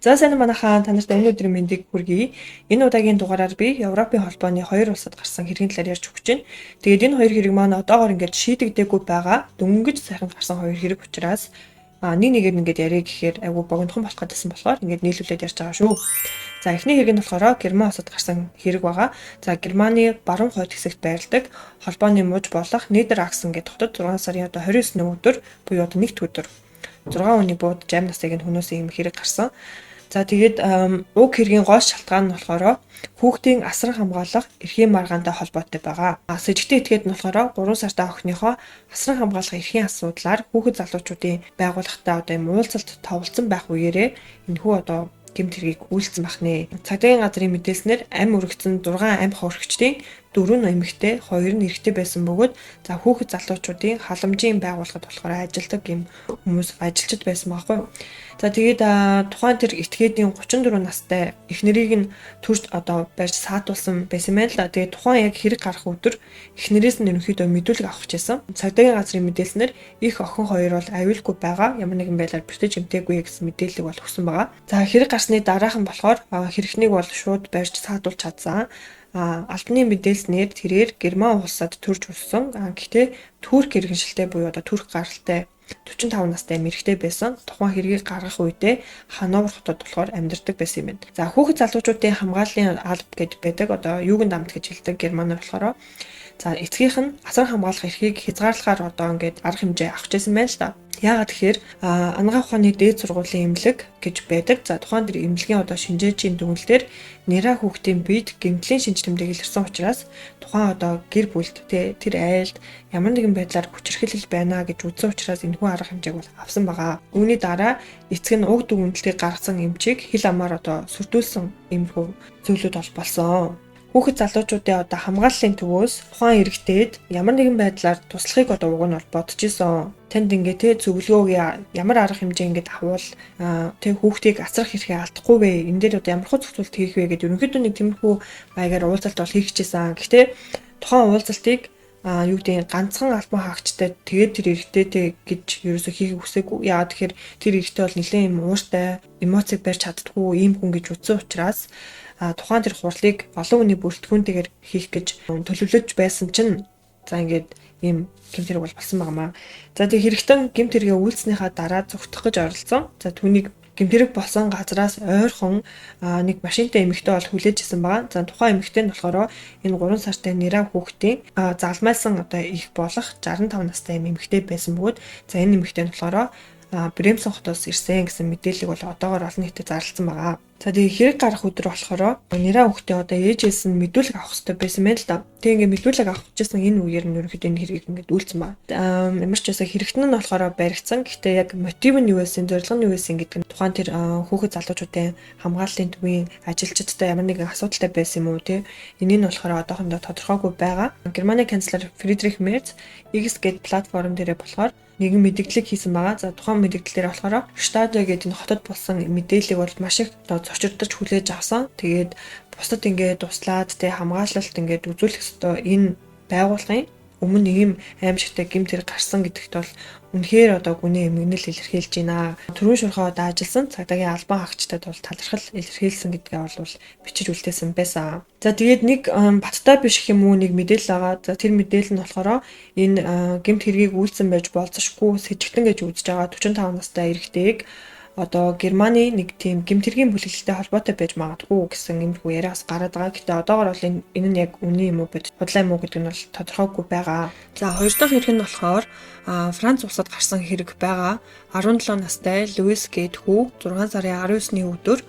За, сайн уу, манайхаа, та нарт энэ өдрийн мэндийг хүргэе. Энэ удаагийн дугаараар би Европын холбооны хоёр улсад гарсан хэргийн талаар ярьж өгч байна. Тэгээд энэ хоёр хэрэг маань одоогор ингээд шийдэгдээгүй байгаа. Дөнгөж сайхан гарсан хоёр хэрэг учраас нэг нэгээр ингээд яриа гэхээр айгүй богинохон болох гэдсэн болохоор ингээд нийлүүлээд ярьж байгаа шүү. За, эхний хэрэг нь болохоор Герман улсад гарсан хэрэг байгаа. За, Германы баруун хойд хэсэгт байрладаг холбооны муж болох Нидераксен гэдэг хотод 6 сарын одоо 29-ний өдөр буюу одоо нэгд өдөр 6 хүний буудаж амь насыг нь хөнөөсөн юм хэрэг гарсан. За, тэгээд уг хэргийн гол шалтгаан нь болохоор хүүхдийн асран хамгаалах эрхийн маргаантай холбоотой байгаа. Сэжигтэй этгээд нь болохоор 3 сартай охиныхоо асран хамгаалах эрхийн асуудлаар хүүхэд залуучуудын байгууллагатай одоо юм уулзалт товлцсон байх үеэрээ энэхүү одоо гэмт хэргийг үйлдсэн байх нэ. Цагдаагийн газрын мэдээлснээр амь өргөцсөн 6 амь хөрөгчдийн 4 нь эмэгтэй, 2 нь эрэгтэй байсан бөгөөд, за, хүүхэд залуучуудын халамжийн байгууллагад болохоор ажилладаг юм хүмүүс, ажилчид байсан байхгүй. За, тэгээд тухайн тэр этгээдийн 34 настай эхнэрийг нь төрж одоо барьж саатуулсан байсан байна л да. Тэгээд тухайн яг хэрэг гарах өдөр эхнэрээс нь ерөнхийдөө мэдүүлэг авах гэжсэн. Цагдаагийн газрын мэдээлснээр их охин хоёр бол аюулгүй байгаа. Ямар нэгэн байдлаар бэртэж эмтээгүй гэсэн мэдээллийг бол өгсөн байгаа. За, хэрэг гарсны дараахан болохоор хэрэгтнийг бол шууд барьж саатуулж чадсан. Албаны мэдээлснээр тэрээр Герман улсад төрж өссөн. Гэхдээ турк иргэншилтэй буюу одоо турк гаралтай 45 настай эрэгтэй байсан. Тухайн хэргийг гаргах үедээ Хановер хотод болохоор амьдардаг байсан юм байна. За, хүүхэд залуучуудын хамгааллын алба гэж байдаг. Одоо Югендамт гэж хэлдэг германаар болохоор. За, эцгийнх нь асар хамгаалах эрхийг хязгаарлахаар одоо ингээд арга хэмжээ авах гэсэн байна л да. Яагаад тэгэхээр анагаах ухааны дээд сургуулийн эмнэлэг гэж байдаг. За, тухайн тэр эмнэлгийн одоо шинжээчийн дүгнэлтээр Нера хүүхдийн биед гэмтлийн шинж тэмдэг илэрсэн учраас тухайн одоо гэр бүлд, тэр айлд ямар нэгэн байдлаар хүчирхийлэл байна гэж үзсэн учраас энэхүү арга хэмжээг бол авсан байгаа. Үүний дараа эцэг нь уг дүгнэлтийг гаргасан эмчийг хил амаар одоо сүрдүүлсэн иймэрхүү зүйлүүд бол болсон. Хүүхэд залуучуудын одоо хамгааллын төвөөс тухайн эрэгтэйд ямар нэгэн байдлаар туслахыг одоо уг нь бол бодож исэн. Танд ингээ те зөвлөгөөг ямар арга хэмжээ ингээд аввал тэ хүүхдийг асрах эрхээ алдахгүй вэ? Энэ дээр одоо ямар хөө зохицуулт хийх вэ гэдээ ерөнхийдөө нэг тиймэрхүү маягаар уулзалт бол хийх гэжсэн. Гэхдээ тухайн уулзалтыг юу гэдэг, ганцхан албан хаагчтай тэгээд тэр эрэгтэйтэй гэж ерөөсөө хийхийг хүсээгүй. Яагаад тэгэхээр тэр эрэгтэй бол нэлээд юм ууртай, эмоцийг барьж чаддаггүй ийм хүн гэж үзсэн учраас тухайн тэр хурлыг олон хүний бүрэлдэхүүнтэйгээр хийх гэж төлөвлөж байсан чинь, за, ингээд ийм гэмт хэрэг бол болсон байгаа маа. За, тэг хэрэгтэн гэмт хэрэгээ үйлснийхаа дараа зугтах гэж оролцсон. За, түүнийг гэмт хэрэг болсон газраас ойрхон нэг машинтай эмэгтэй бол хүлээж исэн байгаа. За, тухайн эмэгтэй нь болохоор энэ 3 сартай Нера хүүхдийн залмайлсан одоо их болох 65 настай юм эмэгтэй байсан бөгөөд, за, энэ эмэгтэй нь болохоор Бремсэн хотоос ирсэн гэсэн мэдээллийг бол одоогор олон нийтэд зарласан байгаа. За, тэгээ хэрэг гарах өдөр болохоор Нера хүүхдээ одоо ээжээс нь мэдүүлэг авах хэрэгтэй байсан байна л да. Тэгээ ингээ мэдүүлэг авах гэжсэн энэ үеэр нь ерөнхийдөө энэ хэргийг ингээд үйлцэн ба. Ямар ч байсан хэрэгтэн нь болохоор баригдсан. Гэхдээ яг мотив нь юу байсан, зорилго нь юу байсан гэдэг нь тухайн тэр хүүхэд залуучуудын хамгааллын төвийн ажилчидтай ямар нэгэн асуудалтай байсан юм уу, те. Энийг нь болохоор одоохондоо тодорхойгүй байгаа. Германы канцлер Фридрих Мерц X гээд платформ дээрээ болохоор нэгэн мэдээллийг хийсэн байгаа. За, тухайн мэдээлэл дээр болохоор Штадо гэдэг энэ хотод болсон мэдээллийг бол маш их одоо зочирдож хүлээж авсан. Тэгээд бусдад ингээд туслаад, тэ, хамгаалалт ингээд үзүүлэх ёстой энэ байгууллагын өмнө ийм аимшигтай гэмт хэрэг гарсан гэдэгт бол үнэхээр одоо гүнээ эмгэнэл илэрхийлж байна. Түрүүн шурхаа одоо ажилласан цагдаагийн албан хаагчдад бол талархал илэрхийлсэн гэдгээ бол бичиж үлдээсэн байсан. За, тэгээд нэг баттай биш гэх юм уу, нэг мэдээлэл байгаа. За, тэр мэдээлэл нь болохоор энэ гэмт хэргийг үйлдсэн байж болзошгүй сэжигтэн гэж үзэж байгаа 45 настай эрэгтэйг одоо Германы нэг тийм гэмт хэргийн бүлэглэлтэй холбоотой байж магадгүй гэсэн иймэрхүү яриа бас гараад байгаа. Гэтэ одоогор бол энэ нь яг үнэн юм уу, бод худлаа юм уу гэдэг нь бол тодорхойгүй байгаа. За, хоёр дахь хэрэг нь болохоор Франц улсад гарсан хэрэг байгаа. 17 настай Луис гээд хүү 6 сарын 19-ний өдөр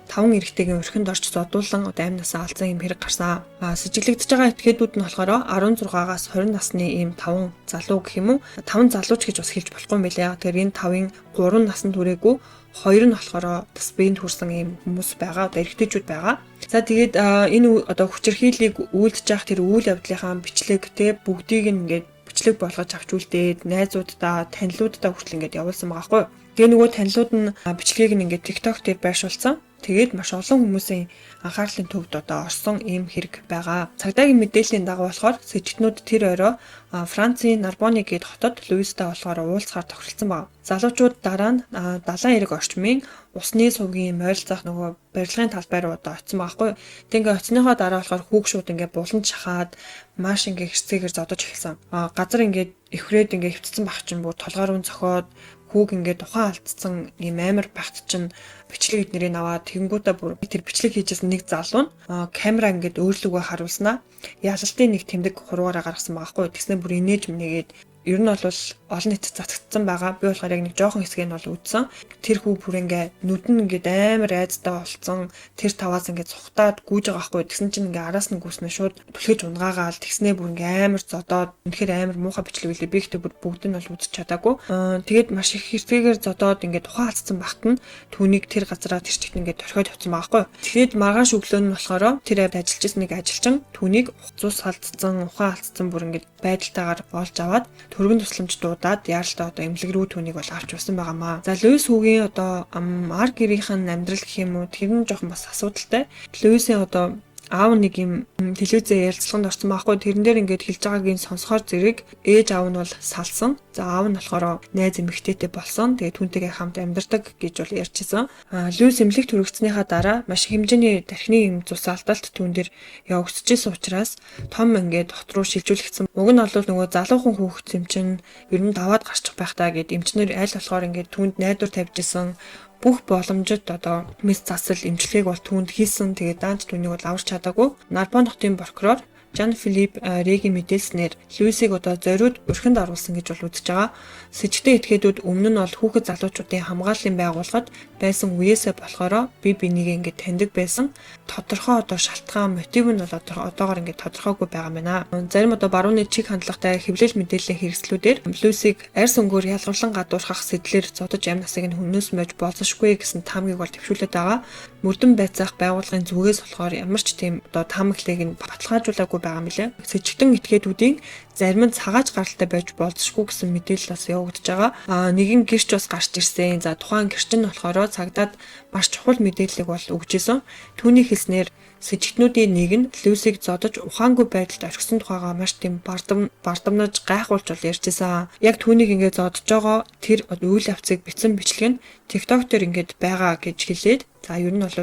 таван эрэгтэйгийн өрхөнд орж зодуулан одоо амь насаа алдсан юм хэрэг гарсан. Сэжиглэгдэж байгаа этгээдүүд нь болохоор 16-аас 20 насны ийм таван залуу гэх юм уу? Таван залууч гэж бас хэлж болохгүй юм билээ. Тэгэхээр энэ тавын 3 наснд хүрээгүй, хоёр нь болохоор бас биед хүрсэн ийм хүмүүс байгаа. Одоо эрэгтэйчүүд байгаа. За, тэгээд энэ одоо хүчирхийллийг үйлдэж явах тэр үйл явдлынхаа бичлэг, те, бүгдийг нь ингээд бичлэг болгож авч үлдээд найзууддаа, танилууддаа хүртэл ингээд явуулсан байгаа байхгүй. Тэгээ нөгөө танилуд нь бичлэгийг нь ингээд TikTok дээр байршуулсан. Тэгээд маш олон хүмүүсийн анхаарлын төвд одоо орсон ийм хэрэг байгаа. Цагдаагийн мэдээллийн дагуу болохоор сэжигтнүүд тэр орой Францын Нарбоны гээд хотод Луистай болохоор уулзахаар тохиролцсон байна. Залуучууд дараа нь далайн эрэг орчмын усны сувгийн морилцоох нөгөө барилгын талбай руу одоо очисон байгаа хгүй. Тэг ингээ очсныхоо дараа болохоор хүүг шууд ингээ буланд шахаад маш ингээ хэрцгээгээр зодож эхэлсэн. Газар ингээ эвхрээд ингээ хөвцсөн баг чинь бүр толгой руу цохиод хүүг ингээд ухаан алдсан юм амар багт чинь бичлэг эднэрийг аваад тэгэнгүүтээ бүр тэр бичлэг хийжсэн нэг залуу нь камера ингээд өөрлөгөө харуулснаа ялалтын нэг тэмдэг хуруугаараа гаргасан байгаа хгүй. Тэгснэ бүр инээж минийгээд ер нь бол олон нийтэд цацагдсан байгаа. Би болохоор яг нэг жоохон хэсгийг нь бол үзсэн. Тэр хүү бүр ингээ нүд нь ингээд амар айцтай болцсон. Тэр таваас ингээ цухтаад гүйж байгаа хгүй. Тэгсэн чинь ингээ араас нь гүйснэ шууд түлхэж унгаагаал тэгснээ бүр ингээ амар зодоод үнэхээр амар муухай бичлэг үлээ. Би ихтэй бүр бүгд нь бол үзэж чадаагүй. Тэгээд маш их хэрэгтэйгээр зодоод ингээ тухайн алдсан багт нь түүнийг тэр газараа тэр чигт ингээ орхиод явцсан байгаа хгүй. Тэгээд маргааш өглөө нь болохоор тэр авд ажиллаж байсан нэг ажилчин түүнийг цус алдсан, ухаан алдсан бүр ингээ байдалтайгаар олж аваад өргөн тусламж дуудаад яаралтай одоо эмнэлэг рүү түүнийг бол авч явсан байгаамаа. За Луис хүүгийн одоо ар гэрийнх нь амьдрал гэх юм уу тэр нь жоохон бас асуудалтай. Луисийн одоо аав нэг юм телевизээ ярилцлаганд орсон байхгүй, тэрэн дээр ингээд хэлж байгааг нь сонсохоор зэрэг ээж аав нь бол салсан. За аав нь болохоор найз эмэгтэйтэй болсон. Тэгээд түүнтэйгээ хамт амьдардаг гэж бол ярьжсэн. Луис эмнэлэгт хүргэснийхаа дараа маш их хэмжээний тархины юм цус алдалт түүн дээр явагдчихсэн учраас том ингээд хот руу шилжүүлэгдсэн. Уг нь бол нөгөө залуухан хүүхэд юм чинь ер нь даваад гарчих байх таа гэд эмчнэр аль болохоор ингээд түүнд найдвар тавьжсэн. Бүх боломжит одоо мэс засал эмчилгээг бол түүнд хийсэн. Тэгээд даанч түүнийг бол аварч чадаагүй. Нарбон хотын прокурор Жан Филипп Регийн мэдээлснээр Луисийг одоо зориуд өрхөнд оруулсан гэж бол үзэж байгаа. Сэжигтэй этгээдүүд өмнө нь бол хүүхэд залуучуудын хамгааллын байгууллагад байсан үеэсээ болохоор бие биенийг ингээд таньдаг байсан. Тодорхой одоо шалтгаан мотив нь бол одоогор ингээд тодорхойгүй байгаа юм байна. Зарим одоо барууны чиг хандлагатай хэвлэл мэдээллийн хэрэгслүүдээр Луисийг арьс өнгөөр ялгарлан гадуурхах сэдлэр зодож амь насыг нь хүннээс мэж болзошгүй гэсэн таамгийг бол дэвшүүлээд байгаа. Мөрдөн байцаах байгууллагын зүгээс болохоор ямар ч тийм одоо таамаглалыг нь баталгаажуулаагүй байгаа юм лээ. Сэжигтэн этгээдүүдийн зарим нь цагааж гаралтай байж болзошгүй гэсэн мэдээлэл бас явагдаж байгаа. Нэгэн гэрч бас гарч ирсэн. За тухайн гэрч нь болохоор цагдаад маш чухал мэдээллийг бол өгч исэн. Түүний хэлснээр сэжигтнүүдийн нэг нь Луисийг зодож ухаангүй байдалд орхисон тухайгаа маш тийм бардамнаж гайхуулж бол ярьж исэн. Яг түүнийг ингээд зодож байгаа тэр үйл явцыг бичсэн бичлэг нь TikTok дээр ингээд байгаа гэж хэлээд за ер нь бол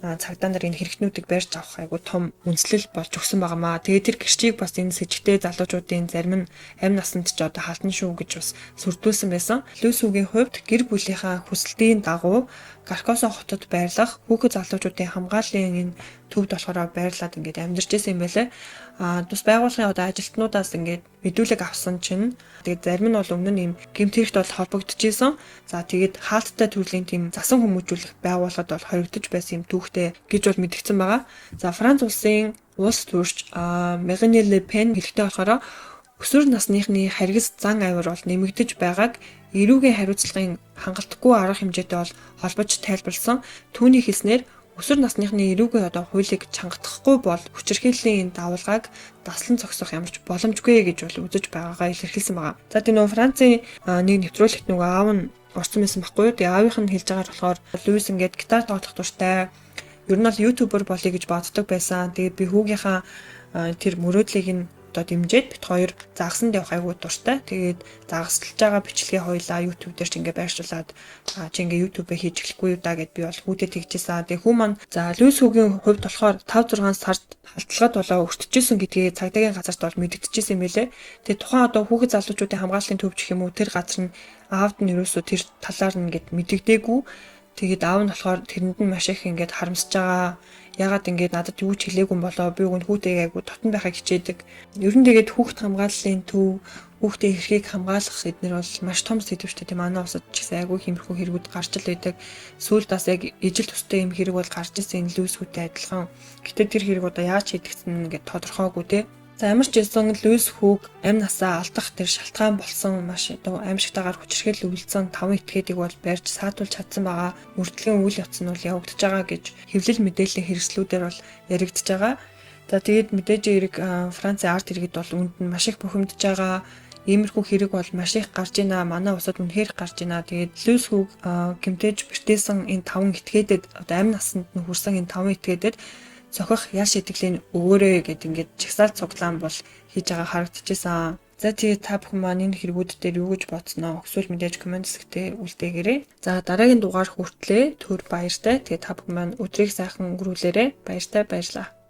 цагдаа нар энэ хэрэгтнүүдийг барьж авах айгу том үнслэл болж өгсөн байгаамаа. Тэгээд тэр гэрчийг бас энэ сэжигтэй залуучуудын зарим нь амь насанд ч одоо халтан шүү гэж бас сүрдүүлсэн байсан. Луис хүүгийн хувьд гэр бүлийнхаа хүсэлтийн дагуу Каркосо хотод байрлах хүүхэд залуучуудын хамгааллын энэ төвд болохоор байрлаад ингээд амьдарч исэн юм байлээ. Тус байгууллагын одоо ажилтнуудаас ингээд мэдүүлэг авсан чинь тэгээд зарим нь бол өмнө нь ийм гэмт хэрэгт бол холбогдож исэн. За тэгээд хаалттай төрлийн тийм засан хүмүүжүүлэх байгууллагад бол хоригдож байсан юм түүхтэй гэж бол мэдгдсэн байгаа. За Франц улсын улс төрч Марine Le Pen хэлэхдээ болохоор өсвөр насныхны харгас зан авир бол нэмэгдэж байгааг эрүүгийн хариуцлагын хангалтгүй арга хэмжээтэй бол холбож тайлбарласан. Түүний хэлснээр өсвөр насныхны эрүүгийн одоо хуулийг чангатгахгүй бол хүчирхийллийн энэ давалгааг даслан зогсоох ямар ч боломжгүй гэж бол үзэж байгаагаа илэрхийлсэн байгаа. За тийм нөгөө Францын нэг нэвтрүүлэгт нөгөө аав нь орсон байсан байхгүй юу. Тэгээ аавынх нь хэлж байгаагаар болохоор Луис ингээд гитар тоглох дуртай. Ер нь бол ютубер болъё гэж боддог байсан. Тэгээд би хүүгийнхаа тэр мөрөөдлийг нь одоо дэмжиж бит хоёр загсанд явах айгуу дуртай. Тэгээд загаслж байгаа бичлэгээ хоёлаа YouTube дээр ч ингээ байршуулад чи ингээ YouTube-ээ хийж эхлэхгүй юу да гэд би бол хүүтэй тэгжсэн. Тэгээд хүү маань за Луис хүүгийн хувьд болохоор 5 6 сард халдлагад болоо өртөжсэн гэдгийг цагдаагийн газарт бол мэдэгдэжсэн юм байлээ. Тэгээд тухайн одоо хүүхэд залуучуудын хамгааллын төв гэх юм уу тэр газар нь аавд нь ерөөсөө тэр талаар нь ингээд мэдэгдээгүй. Тэгээд аав нь болохоор тэрэнд нь маш их ингээд харамсаж байгаа. Ягаад ингээд надад юу ч хэлээгүй юм болоо, би уг нь хүүтэйгээ айгу дотн байхыг хичээдэг. Ер нь тэгээд хүүхд хамгааллын төв, хүүхдийн эрхийг хамгаалах эднэр бол маш том сэдв шүү дээ. Тийм манай улсад ч гэсэн айгу тиймэрхүү хэрэгүүд гарч л байдаг. Сүүлд бас яг ижил төстэй юм хэрэг бол гарч ирсэн энэ Луис хүүтэй адилхан. Гэтэ тэр хэрэг одоо яаж хийдэгдсэн ингээд тодорхойгүй те. За ямар ч байсан Луис хүүг амь насаа алдах тэр шалтгаан болсон маш одоо аимшигтайгаар хүчирхийлэл үйлдсэн 5 этгээдийг бол барьж саатуулж чадсан байгаа. Мөрдлийн үйл явц нь бол явагдаж байгаа гэж хэвлэл мэдээллийн хэрэгслүүдээр бол яригдж байгаа. За тэгээд мэдээж хэрэг Францын арт иргэд бол үүнд нь маш их бухимдаж байгаа. Иймэрхүү хэрэг бол маш их гарч байна. Манай улсад үнэхээр гарч байна. Тэгээд Луис хүүг гэмтээж бэртээсэн энэ таван этгээдэд, одоо амь насанд нь хүрсэн энэ таван этгээдэд цохих ял шийтгэлийг өгөөрэй гэд ингээд жагсаалт цуглаан бол хийж байгаа харагдчихсан. За, тэгээд та бүхэн маань энэ хэрэгүүд дээр юу гэж бодсноо эсвэл мэдээж comment хэсэгтээ үлдээгээрэй. За, дараагийн дугаар хүртлээ түр баяртай. Тэгээд та бүхэн маань өдрийг сайхан өнгөрүүлээрэй. Баяртай, баярлалаа.